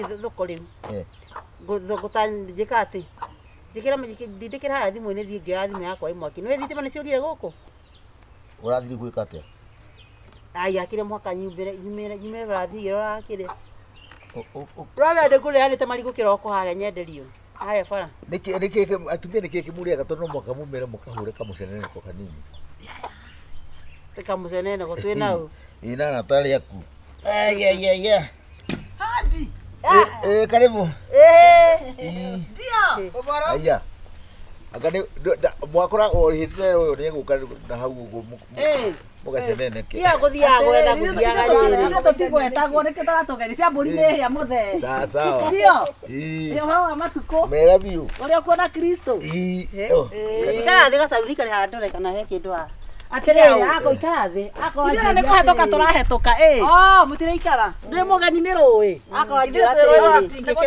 Ngũthiĩ thoko rĩu. Eh. Ngũta njĩka atĩ. Njĩkĩra ndindĩkĩra harĩa thimũ-inĩ thiĩ ngĩoya thimũ yakwa ĩ mwaki. Nĩ thitima nĩ ciũrire gũkũ? Ũrathiĩ gwĩka atĩa? Ai akĩrĩ mũhaka nyumĩre nyumĩre nyumĩre rathiĩ ngĩroraga kĩrĩa. Ũ- Ũramenya ndĩkũrĩanĩte marigũ kĩroko harĩa nyenderio. Harĩa bara. Nĩkĩ nĩkĩ atumia nĩkĩ kĩmũrĩaga tondũ no mũhaka mumĩre mũkahũre kamũceneneko kanini. Kamũceneneko twĩ nau. Ĩ na arata rĩaku. Ai ai ai ai. Hadi. Eh, karibu. Eh. Ndio. Aya. Anga nĩ mwakora o hĩndĩ ĩyo ũyũ nĩ egũka na hau ũguo Eh. mũgaceneneke. Tiga gũthiaga gwetha gũthiaga rĩrĩ. Ithuĩ tũtigwetagwo nĩkĩo tũratũgeria cia mbũri nĩ hĩa mũthee. Sawa sawa. Ndio. Ĩ. Ĩ, ũhoro wa matukũ Mega biũ. ũrĩa ũkuona Kristo. Ĩ. Oh. Ikara thĩ gacaruni karĩ haha ndore kana he kĩndũ haha. Atĩrĩrĩ, Ako ikara thĩ. Akorwo ithuĩ nĩ kũhetũka tũrahetũka ĩ. Oh, mũtiraikara. Ndĩ mũgeni nĩ rũĩ. Akorwo Ithuĩ anjĩra twĩ rũĩ atĩrĩrĩ. tũtingĩkĩra.